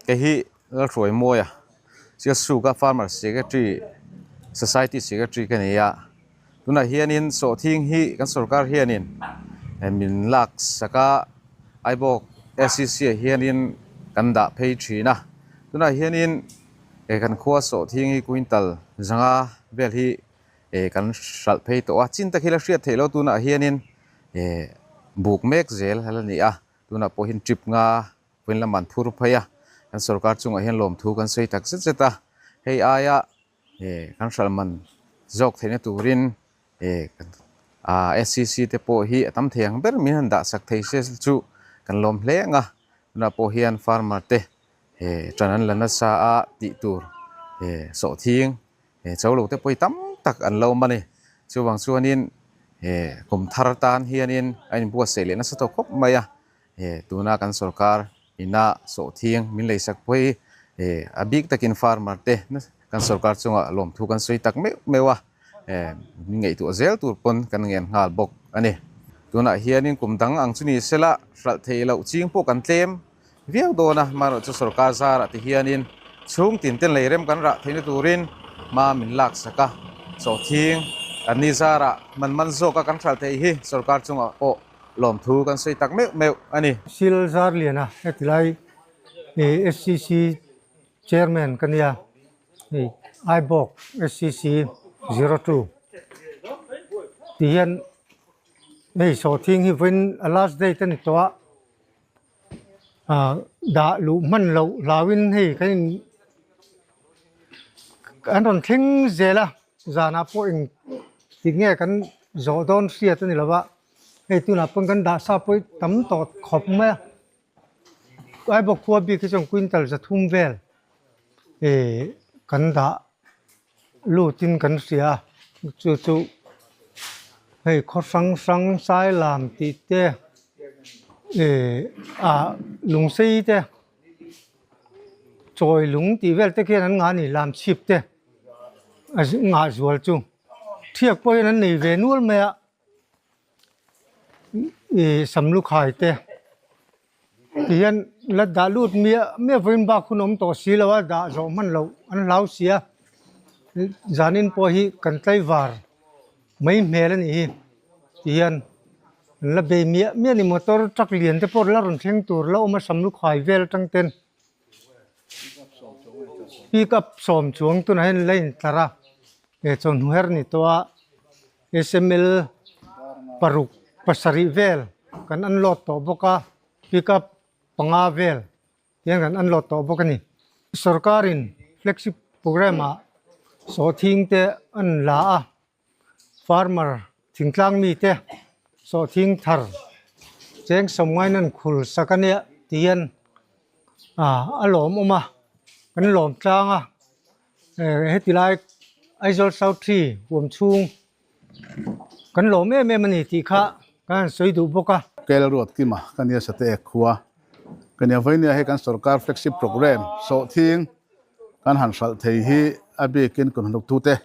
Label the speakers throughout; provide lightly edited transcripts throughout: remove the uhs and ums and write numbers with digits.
Speaker 1: Kei hi Lalhruaimuaia Sialsuka Farmer Secretary Society Secretary ka ni a, tunah hianin sawhthing hi kan sorkar hianin min lak sak a, Aibawk SCC ah hianin kan dah phei thin a, tunah hianin kan khua sawhthing hi quintal zanga vel hi kan hralh phei tawh a, chin tak hi la hriat theih loh tunah hianin buk mek zel a la ni a, tunah pawh hian trip nga Vawiin lam an phur phei a, kan sorkar chungah hian lawmthu kan sawi tak zet zet a, hei aia kan hralh man zawk theihna turin SCC te pawh hi a tam thei ang ber min han dah sak thei se chu kan lawm hle ang a, tunah pawh hian farmer te ṭan an la nasa a tih tur sawhthing cho lo te pawh hi tam tak an lo awm a ni. Chuvang chuanin kum thar tan hianin a inbuatsaih leh nasa tawh khawp mai a. He tuna kan sorkar ina sawhthing min leisak pawh hi a bik takin farmer te kan sorkar chungah lawmthu kan sawi tak meuh meuh a, min ngaihtuah zel tur pawn kan ngen nghal bawk a ni. Tunah hianin kum dang ang chu ni sela hralh theih loh ching pawh kan tlem viau dawn a, amaherawhchu sorkar zarah ti hianin chhung tin ten lei rem kan rah theihna turin hma min laksak a, sawhthing kan ni zarah man man zawka kan hralh theih hi sorkar chungah pawh Lawmthu kan sawi tak meuh meuh a ni.
Speaker 2: Sil Zarliana heti lai SCC Chairman ka nia, hei Aibawk SCC 02 ti hian hei sawhthing hi vawiin a last date a ni tawh a, ah dah luh hman loh hlauhin hei kan in an rawn thleng zel a, zanah pawh eng ti nge kan zawh dawn hriat a ni lo va. Hei tunah pawn kan dah sa pawh hi tam tawh khawp mai a, Aibawk khua bik hi chuan quintal 300 vel ih kan dah lutin kan hria a, chu chu hei khaw hrang hrang Sailam tih te ih ah Lungsei te Chawi lung tih vel te khian an ngah a ni Lamchhip te a ngah zual chu thiak pawh hian an nei ve nual mai a. Ih samlukhai te ti hian la dah lut miah miah vawiin bak hun awm tawh si lo a dah zawh hman loh an hlau si a zanin pawh hi kan tlaivar mai hmel a nih hi ti hian an la bei miah miah a ni motor truck lian te pawh la rawn thleng tur la awm a samlukhai vel atang ten pickup 10 chuang tunah hian la intlar a eh chawhnu her ni tawh a. SML paruk pasarih vel kan unload tawh bawk a, pickup panga vel hian kan unload tawh bawk a ni. Sorkarin flagship programme ah sawhthing te an la a, farmer thingtlang mite sawhthing thar cheng sawmngain an khul sak a nia ti hian a lawmawm a, kan lawm tlang a. Heti lai Aizawl South Tree huam chhung kan lawm em em a ni tih kha kan han sawi duh bawk a.
Speaker 3: Kel ruat kima ka nia sate ek khua ka nia vainia hei kan sorkar flagship programme sawhthing kan han hralh thei hi a bikin kun hnuk tute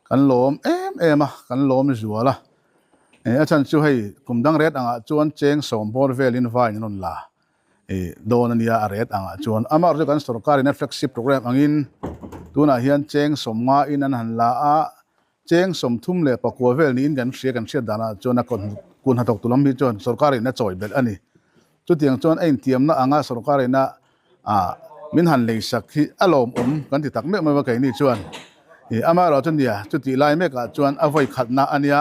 Speaker 3: kan lawm em em a kan lawm zual a a chhan chu hei kum dang ret angah chuan cheng 10 bawr velin vain an rawn la I dawn a nia a ret angah chuan amaherawh chu kan sorkarin a flagship programme angin tunah hian cheng 50 in an han la a, cheng 39 vel niin kan hria kan hriat danah chuan a kun hnathawk tu lam hi chuan sorkarin a chawi belh a ni. Chutiang chuan a intiamna anga sorkarin a min han leisak hi a lawmawm kan ti tak meuh meuh a keini chuan i amaherawh chu nia chutih lai mekah chuan a vawi khatna a nia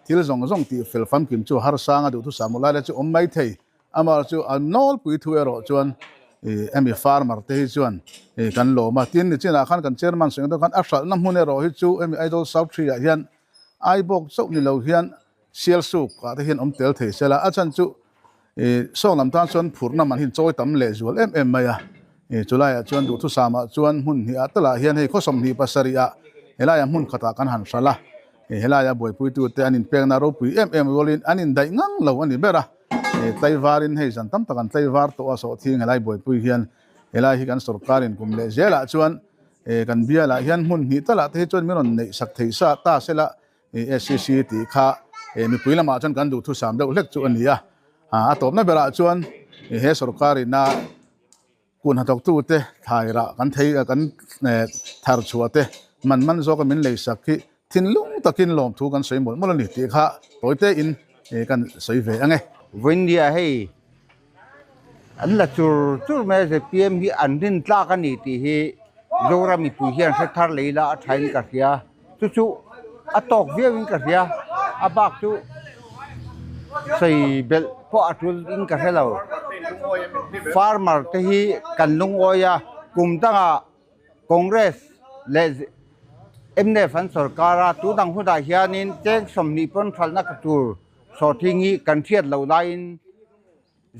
Speaker 3: thil zawng zawng tih fel famkim chu harsanga duhthusam lai la chu awm mai thei. Amah chu a nawlpui thu erawh chuan hemi farmer te hi chuan kan lawm a. Tin, nichinah khan kan chairman sawi ang deuh khan a hralhna hmun erawh hi chu hemi Aizawl South Tree ah hian Aibawk chauh ni lo hian Sialsuk ah te hian awm tel thei se la. A chhan chu sawng lam tan chuan phurhna man hi chawi tam leh zual em em mai a. Chulaiah chuan duhthusam ah chuan hmun hnih ah talah hian hei khaw 27 ah helaiah hmun khatah kan han hralh a. Helaia buaipuitute an inpekna ropui em em rualin an indaih ngang lo a ni ber a. Tlaivarin hei zan tam tak an tlaivar tawh a, sawhthing helai buaipui hian helai hi kan sorkarin kum leh zelah chuan kan bialah hian hmun hnih talah te hi chuan min rawn neih sak thei sa ta sela SCC tih kha mipui lamah chuan kan duhthusam deuh hlek chu a ni a. A tawpna berah chuan he sorkarina. Kun hnathawktute thlai rah kan thei kan thar chhuah te man man zawka min lei sak hi thinlung takin lawmthu kan sawi mawlh mawlh a ni tih kha tawite in kan sawi ve ang e.
Speaker 4: Vawiindia hei an la chur chur mai a, zpm hi an rin tlak a ni tih hi Zoram mipui hian hre thar lei la a thain ka hria. Chu chu a tawk viau in ka hria, a bak chu sawi belh pawh a tul in ka hre lo. Farmer te hi kan lungawi a, kum dangah Congress leh mnf an sorkar a, tun ang hunah hianin cheng 20 pawn hralhna tur sawrthing hi kan hriat loh laiin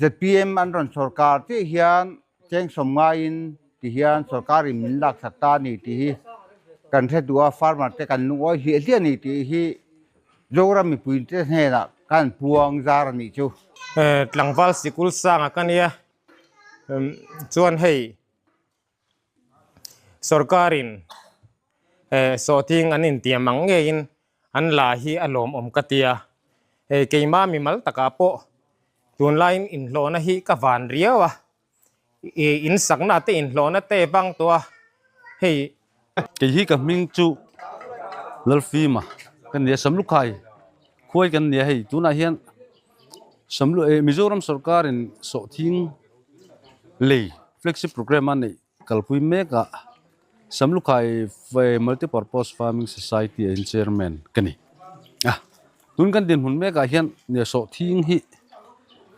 Speaker 4: zpm an rawn sorkar chiah hian Cheng sawm ngaiin ti hian sorkarin min laksak ta a ni tih hi kan hre duh a, farmer te kan lungawi hliah hliah a ni tih hi Zoram mipui te hnenah kan puang zar a nih chu.
Speaker 5: Tlangval sikul sanga ka nia chuan hei sorkarin sawhthing an intiam ang ngeiin an la hi a lawmawm ka ti a, hei keima mimal takah pawh tunlaiin inhlawhna hi ka van riau a, ih insakna te inhlawhna te bang tawh a, hei.
Speaker 6: Kei hi ka hming chu Lalfima ka ni a, Samlukhai khuai kan ni a hei tunah hian Samlu eh Mizoram sawrkarin sawhthing lei flagship programme a neih Kalpui mekah Samlukhai Multipurpose Farming Society ah hian Chairman ka ni a. Tun kan dinhmun mekah hian sawhthing hi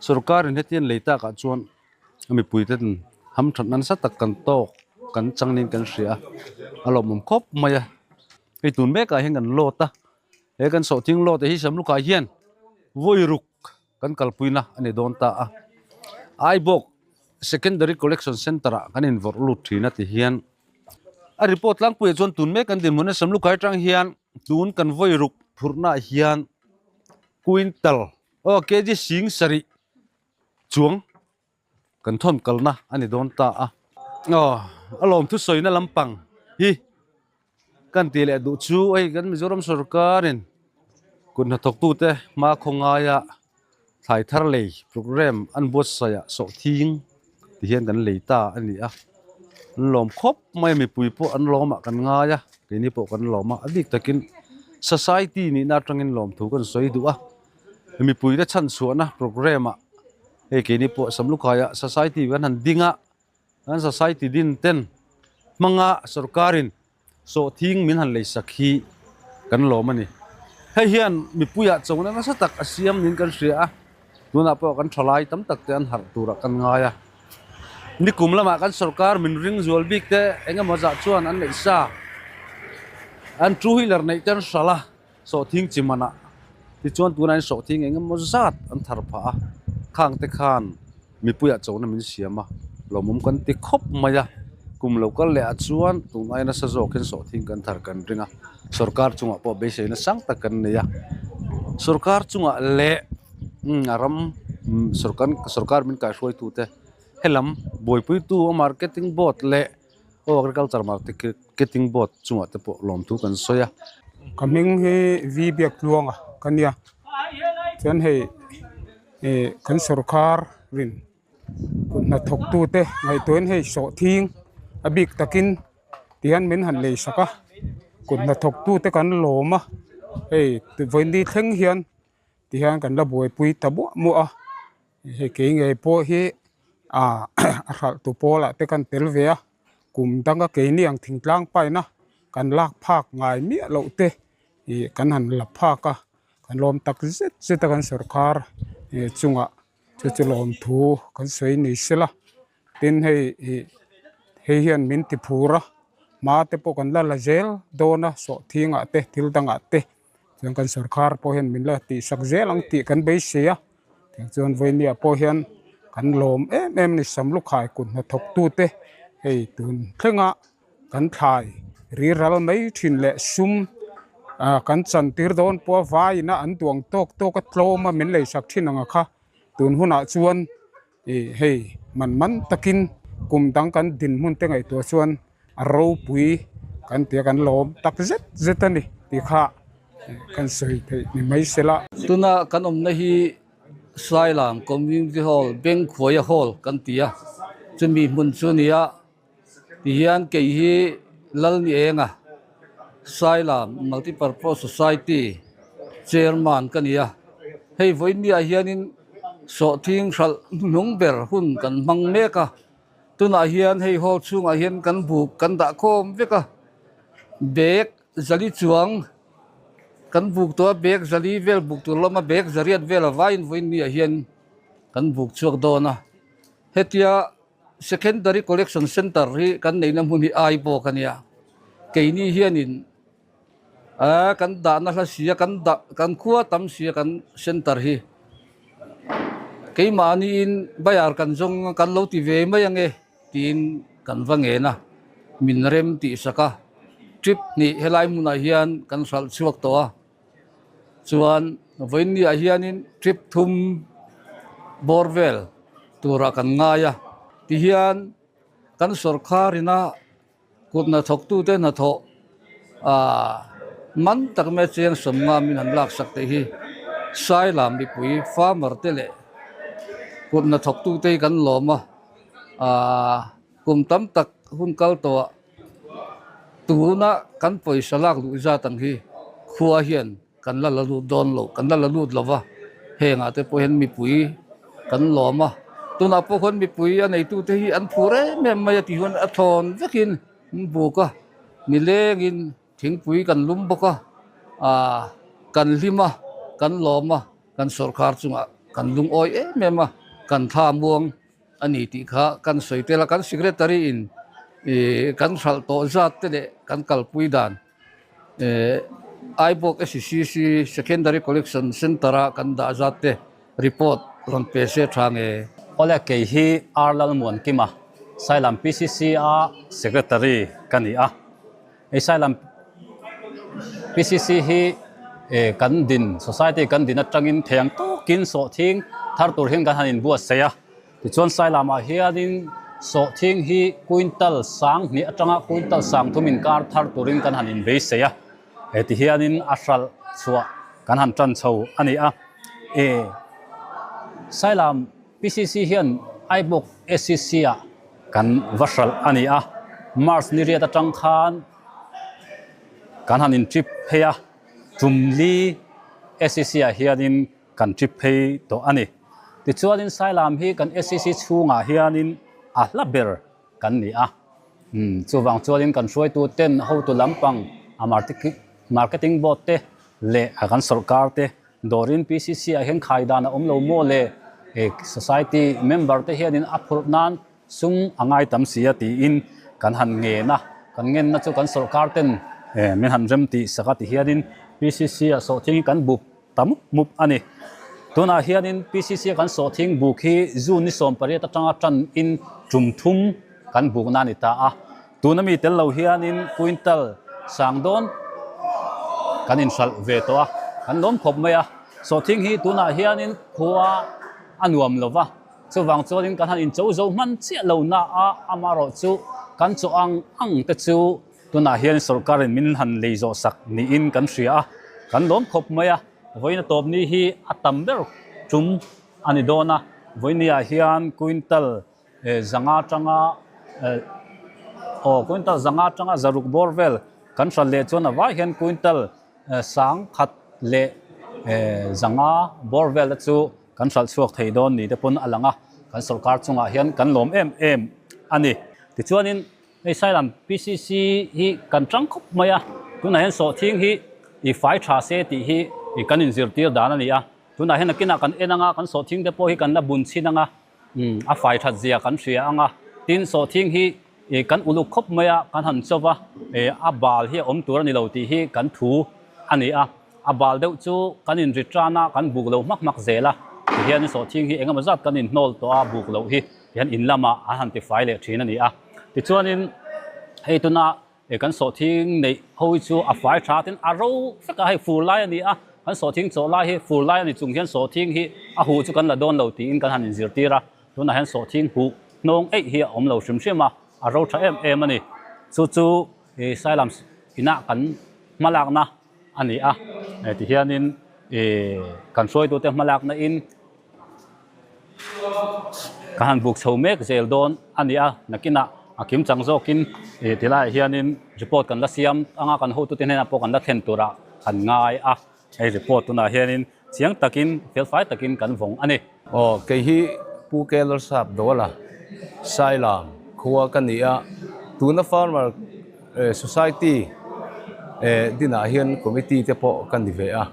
Speaker 6: sorkarin hetiang lei takah chuan a mipuiten hamthat nasa tak kan tawk kan changin kan hria a, a lawmawm khawp mai a. Hei tun mekah hian kan load a, he kan sawhthing load hi Samlukhai hian vawi ruk kan kalpuina a ni dawn ta a. Aibawk Secondary Collection Centre ah kan invawrh lut thin a ti hian a report tlangpuiah chuan tun mek kan dinhmun a Samlukhai atang hian tun kan vawi ruk phurhna ah hian quintal aw kg sing sarih chuang kan thawn kalna a ni dawn ta a. Aw a lawmthu sawina lampang hi Kan tih leh duh chu hei kan Mizoram sorkarin kut hnathawktute hma khawngaia thlai thar lei programme an buatsaih ah sawhthing ti hian kan lei ta a ni a, an lawm khawp mai a mipui pawh an lawm ah kan ngai a, keini pawh kan lawm a, a bik takin society nihna atangin lawmthu kan sawi duh a, mipuite chhanchhuahna programme ah hei keini pawh Samlukhaiah society kan han ding a. Kan society din ten hmanga sorkarin sawhthing min han leisak hi kan lawm a ni. Hei hian mipuiah chona nasa tak a siam niin kan hria a, tunah pawh kan thalai tam tak te an harh turah kan ngai a. Nikum lamah kan sorkar min ring zual bik te eng emaw zah chuan an neih sa, an two wheeler neih te an hralh a, sawhthing chi manah tichuan tunah hian sawhthing eng emaw zat an thar phah a, khang te khan mipuiah chona min siam a, lawmawm kan ti khawp mai a, kum lo kal leh ah chuan tun aia nasa zawk hian sawhthing kan thar kan ring a, sorkar chungah pawh beiseina sang tak kan nei a, sorkar chungah leh a ram sorkar sorkar min kaihruaitute helam buaipuitu a marketing board leh aw agriculture marketing board chungah te pawh lawmthu kan sawi a.
Speaker 7: Ka hming hi V Biaktluanga ka nia chuan hei ih kan sawrkar rin kut hnathawk tute ngaihtuahin hei sawhthing a bik takin tihian min han lei sak a kut hnathawk tute kan lawm a hei vawiin thleng hian tihian kan la buaipui ta muah muah a hei kei ngei pawh hi ah a hralh tu pawl ah te kan tel ve a kum danga keini ang thingtlang paina kan lak phak ngai miah loh te ih kan han la phak a kan lawm tak zet zet a kan sawrkar ih chungah chu chu lawmthu kan sawi ni sela tin hei ih hei hian min ti phur a hma te pawh kan la la zel dawn a sawhthing ah te thil dangah te. Chuan kan sawrkar pawh hian min la tihsak zel ang tih kan beisei a, tiang chuan vawinia pawh hian kan lawm em em a ni Samlukhai kut hnathawk tute hei tun thlenga kan thlai riral mai thin leh sum ah kan chan tir dawn pawh a vaiin a an duang tawk tawk a tlawm a min leisak thin ang a kha tun hunah chuan ih hei man man takin kum dang kan dinhmun te ngaihtuah chuan a ropui kan tia kan lawm tak zet zet a ni tih kha kan sawi theih ni mai se la.
Speaker 8: Tuna kan awmna hi Sailam Community Hall, Bengkhuaia Hall kan ti a. Chumi hmun chu a ni a, tihian kei hi Lalnienga Sailam Multipurpose Society Chairman ka ni a, hei vawiinniah hianin sawhthing hralh hnuhnung ber hun kan hmang mek a, tunah hian hei hall chhungah hian kan buk kan dah khawm vek a, bag zali chuang kan buk tawh a, bag zali vel buk tur lama bag zariat vel a vaiin vawiinniah hian kan buk chhuak dawn a. Hetia Secondary Collection Centre hi kan neihna hmun hi ai bawk a nia. Keini hianin a kan dahna hla sia kan dah kan khua tam sia kan centre hi keimahniin bayar kan zawng kan lo ti ve mai ange tiin kan va ngen a, min rem tih sak a. Trip hnih helai hmunah hian kan hralh chhuak tawh a. Chuan vawiinniah hianin trip thum bawr vel turah kan ngai a, tihian kan sawrkar ina kut hnathawktute hnathawh ah man tak mai chiang sawmnga min han laksak te hi Sailam mipui farmer te leh kut hnathawktute hi kan lawm a, ah kum tam tak hun kal tawh ah. Tuna kan pawisa lak luh zat ang hi khua hian kan la la lut dawn lo, kan la la lut lo va, hengah te pawh hian mipui kan lawm a, tunah pawh khawn mipui a neitute hi an phur em em mai a tih huan a thawn vekin an buk a, nilengin thingpui kan lum bawk a, ah kan hlim a, kan lawm a, kan sawrkar chungah kan lungawi em em a, kan thla muang. A ni tih kha kan sawi tel a, kan secretary in ih kan hralh tawh zat te leh kan kalpui dan eh Aibawk SCC Secondary Collection Centre a kan dah zat te report rawn pe se tha nge.
Speaker 9: Awle kei hi R Lalmuankima, Sailam PCC a Secretary ka ni a. Hei Sailam PCC hi kan din society kan din atangin thei ang tawkin sawhthing thar tur hian kan han inbuatsaih a, tichuan Sailamah hianin sawhthing hi quintal sang hnih atanga quintal sang thum inkar thar turin kan han inbeisaih a, heti hianin a hralh chhuah kan han tan chho a ni a, e Sailam PCC hian Aibawk SCC ah kan va hralh a ni a, March ni riat atang khan kan han in trip phei a, Tumli SCC ah hianin kan trip phei tawh a ni. Tichuanin Sailam hi kan SCC chhungah hianin a hla ber kan ni a, chuvang chuanin kan hruaitu ten hotu lampang a marketing board te leh a kan sawrkar te Dawrin PCC ah hian khai dan a awm lo maw le? Society member te hianin a phurh nan sum a ngai tam si a tiin kan han ngen a, kan ngenna chu kan sawrkar ten min han rem tih sak a ti hianin PCC ah sawhthing hi kan buk ta mup mup a ni. Tunah hianin PCC a kan sawhthing buk hi June ni 18 atanga tan in tum thum kan bukna a ni ta a. Tuna mi tel lo hianin quintal sang dawn kan inhralh ve tawh a, kan lawm khawp mai a. Sawhthing hi tunah hianin khua a nuam lo va, chuvang chuanin kan han incho zo hman chiah lo na a, amaherawh chu kan chaw ang ang te chu tunah hian sawrkarin min han lei zawh sak niin kan hria a, kan lawm khawp mai a. Vawiin a tawp ni hi a tam ber tum a ni dawn a, vawinia hian quintal Zanga atanga aw quintal zanga atanga zaruk bawr vel kan hral leh chuan a vai hian quintal sang khat leh zanga bawr vel te chu kan hralh chhuak thei dawn ni te pawn a lang a, kan sawrkar chungah hian kan lawm em em a ni. Tichuanin hei Sailam PCC hi kan tang khawp mai a, tunah hian sawhthing hi i fai tha se tih hi kan inzirtir dan a ni a, tunah hian nakinah kan en anga kan sawhthing te pawh hi kan la bun chhin anga, Umm a fai that zia kan hria ang a, tin sawhthing hi ih kan uluk khawp mai a, kan han chauh va, ih a bal hi a awm tur a ni lo tih hi kan thu a ni a, a bal deuh chu kan in ri tan a, kan buk lo hmak hmak zel a, ti hian sawhthing hi eng emaw zat kan in hnawl tawh a, buk loh hi ti hian in lamah an han ti fai leh thin a ni a, tichuanin hei tuna Hei kan sawhthing neih ho hi chu a fai tha tin a ro vek a, hei fur lai a ni a, kan sawhthing chawh lai hi fur lai a ni chung hian sawhthing hi a huh chu kan la dawn lo tiin kan han inzirtir a, tunah hian sawhthing huh hnawng eih hi a awm lo hrim hrim a, a ro tha em em a ni. Chu chu ih Sailam inah kan hmalakna a ni a, tihianin ih kan hruaitute hmalakna in. Kan han buk chho mek zel dawn a ni a, nakinah a kim chang zawkin tilaiah hianin report kan la siam anga kan hotute hnenah pawh kan la thlen turah kan ngai a, hei report tunah hianin chiang takin felfai takin kan vawng a ni.
Speaker 10: Aw, kei hi Pu Keller Sap Dawla, Sailam khua ka ni a, tuna Farmer Society dinah hian committee te pawh ka ni ve a,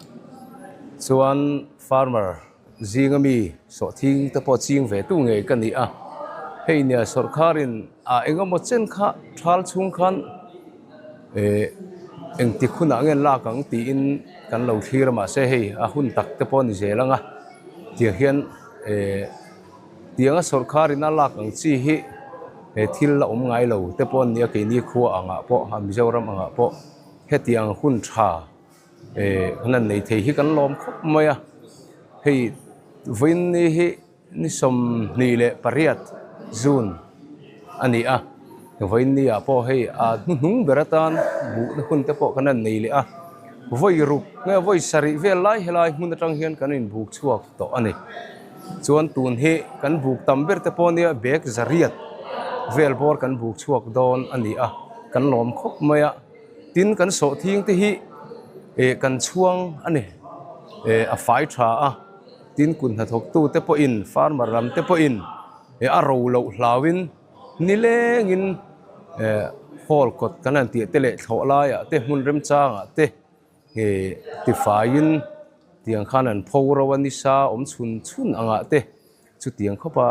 Speaker 10: chuan Farmer Zinga mi sawhthing te pawh ching ve tu ngei ka ni a, hei nia sawrkharin a engemaw chen kha thal chhung khan eh engtik hunah nge an lak ang tiin kan lo thlir a mahse hei a hun tak te pawh a ni zel ang a tiang hian eh tianga sawrkharin a lak ang chi hi he thil la awm ngai lo te pawh a ni a keini khua angah pawh a Mizoram angah pawh hetiang hun tha. Eh kan han nei thei hi kan lawm khawp mai a, hei vawiin hi ni 28 June a ni a, vawiin ni ah pawh hei a hnuhnung ber atan buhna hun te pawh kan han nei leh a, vawi ruk nge vawi sarih vel lai helai hmun atang hian kan inbuk chhuak tawh a ni. Chuan tun hi kan buk tam ber te pawh nia bag zariat vel bawr kan buk chhuak dawn a ni a, kan lawm khawp mai a. Tin kan sawhthing te hi eh kan chhuang a ni eh a fai tha a, tin kut hnathawktu te pawhin farmer lam te pawhin eh a ro loh hlauhin nilengin eh hall kawt kan han tih te leh thlawh laiah te hmun remchangah te eh tifaiin tiang khan an pho ro a nisa awm chhun chhun angah te. Chutiang khawpa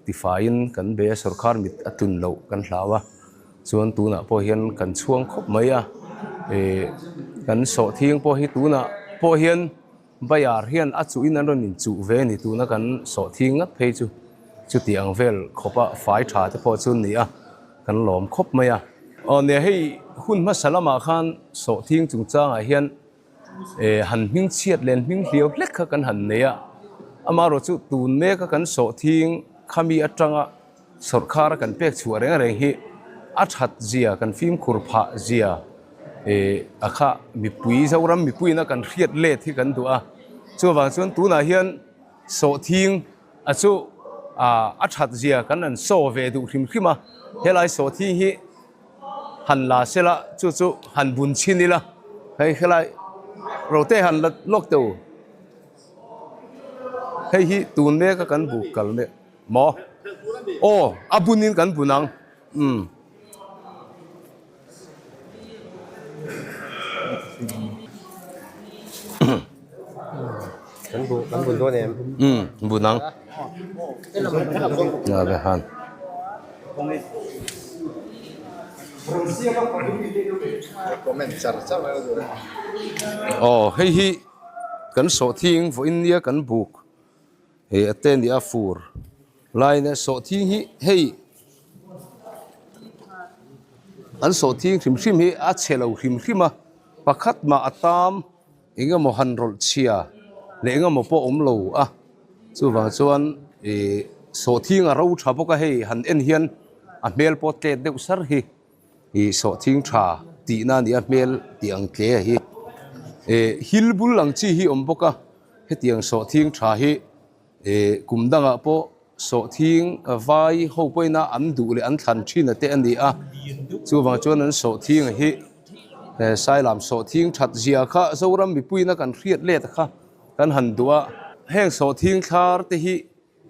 Speaker 10: tifaiin kan be a, sorkar mit a tlun loh kan hlau a, chuan tunah pawh hian kan chhuang khawp mai a, kan sawhthing pawh hi tunah pawh hian bayar hian a chuhin an rawn inchuh ve a ni, tuna kan sawhthing ngat phei chu chutiang vel khawpa fai tha te pawh chu a ni a, kan lawm khawp mai a. Aw nia hei hun hmasa lamah khan sawhthing chungchangah hian Han hming chhiat leh an hming hliau hlek kha kan han nei a, amaherawh chu tun meka kan sawhthing khami atanga sawrkhara kan pek chhuah reng reng hi a that zia kan fimkhur phah zia a kha mipui Zoram mipuiin a kan hriat let hi kan duh a, chuvang chuan tunah hian sawhthing a chu a that zia kan han saw ve duh hrim hrim a, helai sawhthing hi. Han la sela chu chu han bun chhin ila hei helai rote han la lawk teh u hei hi tun mek a kan buk kal mek maw aw a bun in kan bun ang umm.
Speaker 11: Kan bu kan bun dawn em?
Speaker 10: Umm bun ang. Nga ve han. Aw hei hi kan sawhthing vawiin nia kan buk hei a te nia fur lain a sawhthing hi hei an sawhthing hrim hrim hi a chhe lo hrim hrim a pakhat mah a tam. Eng emaw han rawlh chhia leh eng emaw pawh awm lo a, chuvang chuan ih sawhthing a ro tha bawk a hei han en hian a hmel pawh tlet deuh sar hi ih sawhthing tha tihna a ni a hmel tih ang tle hi ih hil bul ang chi hi awm bawk a hetiang sawhthing tha hi ih kum dangah pawh sawhthing vai ho pawhin a an duh leh an thlan thin a te a ni a chuvang chuan an sawhthing hi. He Sailam sawhthing that zia kha Zoram mipuiin a kan hriat let kha kan han duh a, heng sawhthing thlar te hi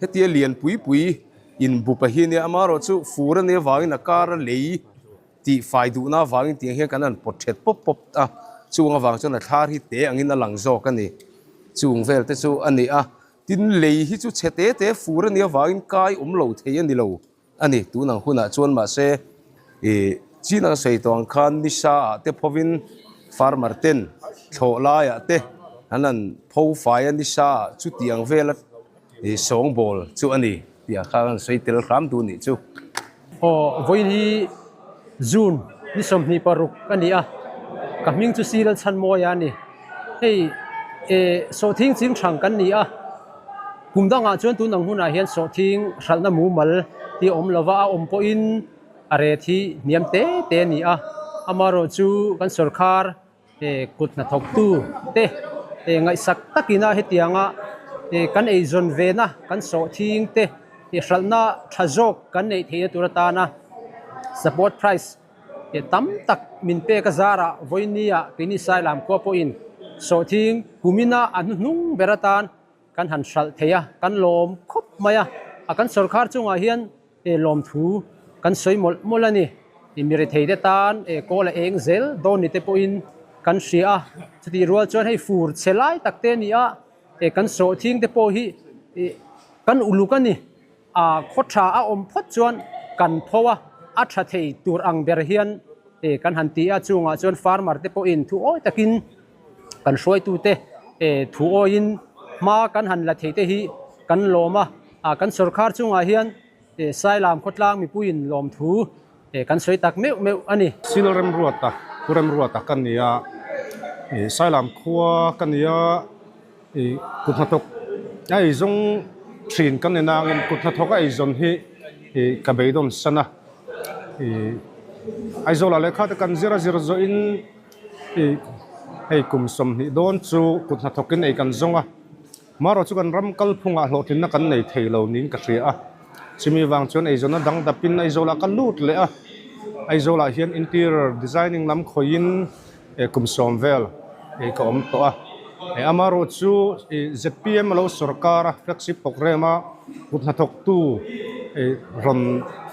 Speaker 10: hetia lian pui pui in bu pahi nia amaherawh chu fur a nia vangin a kar a lei tih fai duhna avangin tiang hian kan han pawt thet pawp pawp a, chung avang chuan a thlar hi te angin a lang zawk a ni. Chung vel te chu a ni a, tin lei hi chu chhe te te fur a nia vangin kai awm lo thei a ni lo. A ni, tun ang hunah chuan mahse ih chin ang sawi tawh ang khan nisa ah te phovin farmer ten thlawh laiah te an han pho fai a nisa ah chuti ang vela ih sawngbawl chu a ni tih ah khan an sawi tel hram duh nih chu.
Speaker 12: Aw, vawiin hi June ni 26 a ni a, ka hming chu Siral Chhanmawia a ni. Hei eh sawhthing ching hrang kan ni a. Kum dangah chuan tun ang hunah hian sawhthing hralhna mumal hi a awm lova, a awm pawhin a ret hi hniam te te a ni a. Amaherawh chu kan sawrkhar kut hnathawktu te ngaihsak takina hetianga kan eizawn vena kan sawhthing te. I hralhna tha zawk kan neih theihna tur atana support price tam tak min pek a zarah vawinia keini Sailam khua pawhin sawhthing kumina a hnuhnung ber atan kan han hralh thei a, kan lawm khawp mai a. A kan sawrkhar chungah hian lawmthu kan sawi mawlh mawlh a ni. Mi rethei te tan kawl a eng zel dawn ni te pawhin kan hria a. Chutih rual chuan hei fur chhe lai tak te a ni a, kan sawhthing te pawh hi kan uluk a ni. A khaw tha a awm phawt chuan kan pho a, a tha thei tur ang ber hian kan han ti a. Chungah chuan farmer te pawhin thu awi takin kan hruaitute thu awiin hma kan han la thei te hi kan lawm a, kan sawrkhar chungah hian Sailam khawtlang mipuiin lawmthu kan sawi tak meuh meuh a ni.
Speaker 11: Sil Remruata, Pu Remruata ka ni a, Sailam khua ka ni a, kut hnathawk a eizawng thin kan ni nangin kut hnathawk a eizawn hi ka beidawn san a, Aizawlah lehkha te kan zir a zir zawhin Hei kum 20 dawn chu kut hnathawkin ei kan zawng a, marawh chu kan ram kalphungah hlawhtlinna kan nei thei lo niin ka hria a. Chumi vang chuan eizawnna dang dapin Aizawlah ka lut leh a, Aizawlah hian interior designing lam khawihin kum 10 vel ka awm tawh a. Amarawh chu zpm a lo sawrkar a, flagship programme a kut hnathawktu rawn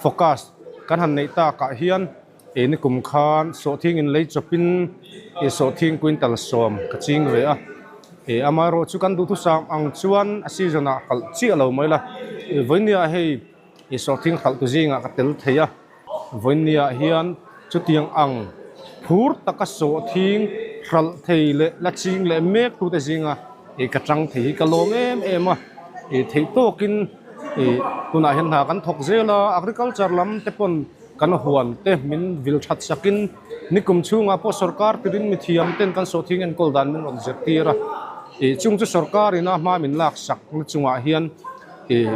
Speaker 11: focus kan han neih takah hian, Ei ni kum khan sawhthing in lei chawpin i sawhthing quintal 10 ka ching ve a, e amaherawh chu kan duhthusam ang chuan a season ah hralh chiah lo mai la, vawinia hei i sawhthing hralh tu zingah ka tel thei a, vawinia hian chutiang ang phur taka sawhthing hralh thei leh la ching leh mek tute zinga i ka tang thei hi ka lawm em em a, i theih tawkin i tunah hian hna kan thawk zel a, agriculture lam te pawn. Kan huan te min vil that sakin nikum chhungah pawh sorkar tirin mithiam ten kan sawhthing enkawl dan min rawn zirtir a, ih chung chu sorkar ina hma min lak sak na chungah hian ih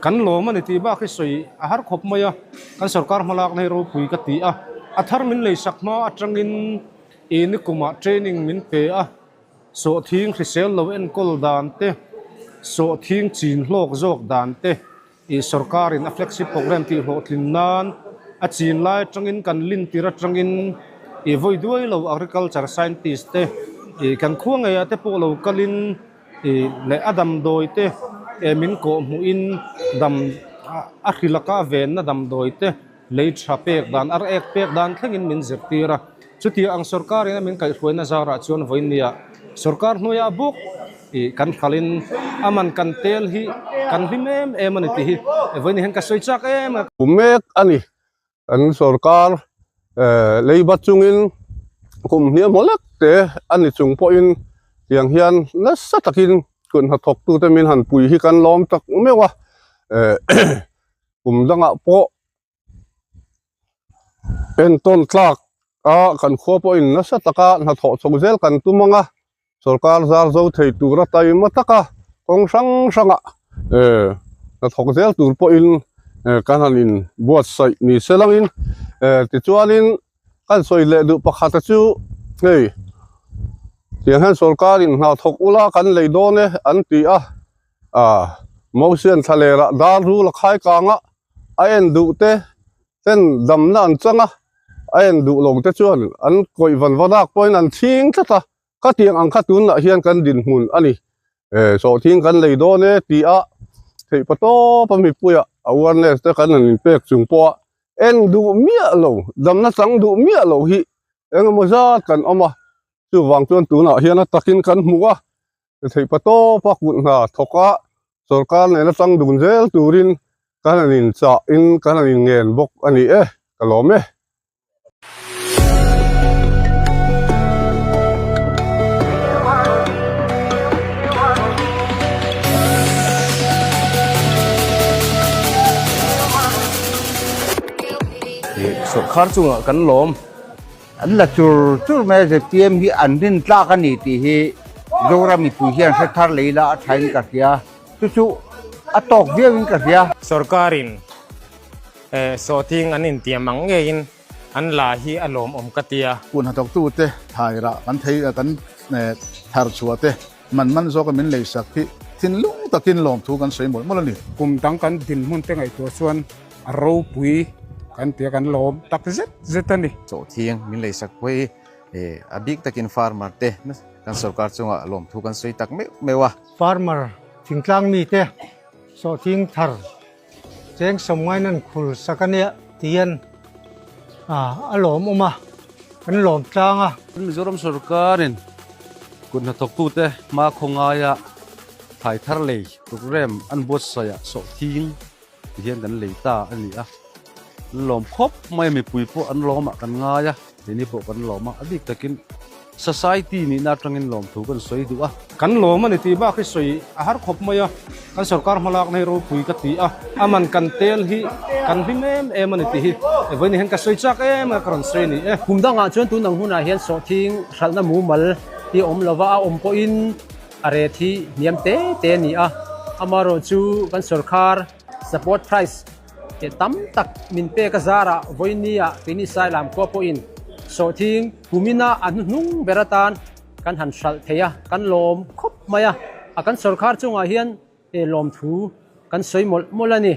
Speaker 11: kan lawm a ni tih bak hi sawi a har khawp mai a, kan sorkar hmalakna hi ropui ka ti a, a thar min lei sak hma atangin ih nikumah training min pe a, sawhthing hrisel lo enkawl dan te, sawhthing chin hlawk zawk dan te. Ih sorkarin a flagship programme tih hlawhtlin nan a chin lai atangin kan lin tir atangin ih vawi duai lo agriculture scientist te ih kan khua ngeiah te pawh lo kalin ih leh a damdawi te eh min kawh hmuhin dam a hrilaka a venna damdawi te lei tha pek dan ar ek pek dan thlengin min zirtir a chutia ang sorkarin a min kaihhruaina zarah chuan vawinia sorkar hnuaiah bawk Ih kan khalin a man kan tel hi kan hlim em em a ni tih hi vawiin hian ka sawi chak em a.
Speaker 13: Kum mek a ni. Kan sorkar leiba chungin kum hniam haw lek te a ni chung pawhin tiang hian nasa takin kut hnathawktute min han pui hi kan lawm tak meuh a. Kum dangah pawh Entawn tlak a kan khua pawhin nasa taka hnathawh chho zel kan tum ang a, sorkar zar zo thei tura taima taka kawng hrang hranga eh hnathawk zel tur pawhin eh kan han in buatsaih ni se langin eh tichuanin kan sawi leh duh pakhata chu hei tiang hian sorkarin hnathawk ula kan lei dawn e an ti a ah Mosian thlalera dar rul a khai kang a. A en duh te ten damna an chang a, a en duh lo te chuan an kawih van vadak pawhin an chhing tlat a, khatiang ang kha tunah hian kan dinhmun a ni. Eh sawhthing kan lei dawn e ti a theih pa tawp a mipuiah awareness te kan han inpek chung pawh a en duh miah lo, damna chang duh miah lo hi engemaw zat kan awm a, chuvang chuan tunah hian a takin kan hmu a. Theih pa tawp a kut hna thawk a, sorkar nena tang dun zel turin kan han inchah in kan han inngen bawk a ni e, ka lawm e.
Speaker 10: Sorkar chungah kan lawm.
Speaker 4: An la chur chur mai a, zpm hi an rin tlak a ni tih hi Zoram mipui hian hre thar lei la a thain ka hria, chu chu a tawk viauin ka hria.
Speaker 5: Sorkarin sawhthing an intiam ang ngeiin an la hi a lawmawm ka ti a.
Speaker 3: Kun hnathawktute thairah kan thei kan thar chhuah te man man zawka min leisak hi thinlung takin lawmthu kan sawi mawlh mawlh a ni.
Speaker 7: Kum dang kan dinhmun te ngaihtuah chuan a ropui kan tia kan lawm tak zet zet a ni.
Speaker 1: Sawhthing min leisak pawh hi a bik takin farmer te kan sorkar chungah lawmthu kan sawi tak meuh meuh a.
Speaker 2: Farmer thingtlang mite sawhthing thar Cheng sawmngain an khul sak a nia tihian a lawmawm a, kan lawm tlang a.
Speaker 6: Mizoram sorkarin kut hnathawktute hma khawngaia thlai thar lei programme an buatsaih ah sawhthing ti hian kan lei ta a ni a, an lawm khawp mai a, mipui pawh an lawm ah kan ngai a, keini pawh kan lawm a, a bik takin Society nihna atangin lawmthu kan sawi duh a.
Speaker 11: Kan lawm a ni tih bak hi sawi a har khawp mai a, kan sorkar hmalakna hi ropui ka ti a, a man kan tel hi kan hlim em em a ni tih hi vawiin hian ka sawi chak em a, ka rawn sawi a ni e.
Speaker 12: Kum dangah chuan tun ang hunah hian sawhthing hralhna mumal hi a awm lova, a awm pawhin a ret hi hniam te te a ni a, amaherawhchu kan sorkar support price He tam tak min pek a zarah vawinia keini Sailam khua pawhin sawhthing kumina a hnuhnung ber atan kan han hralh thei a, kan lawm khawp mai a, a kan sorkar chungah hian lawmthu kan sawi mawlh mawlh a ni.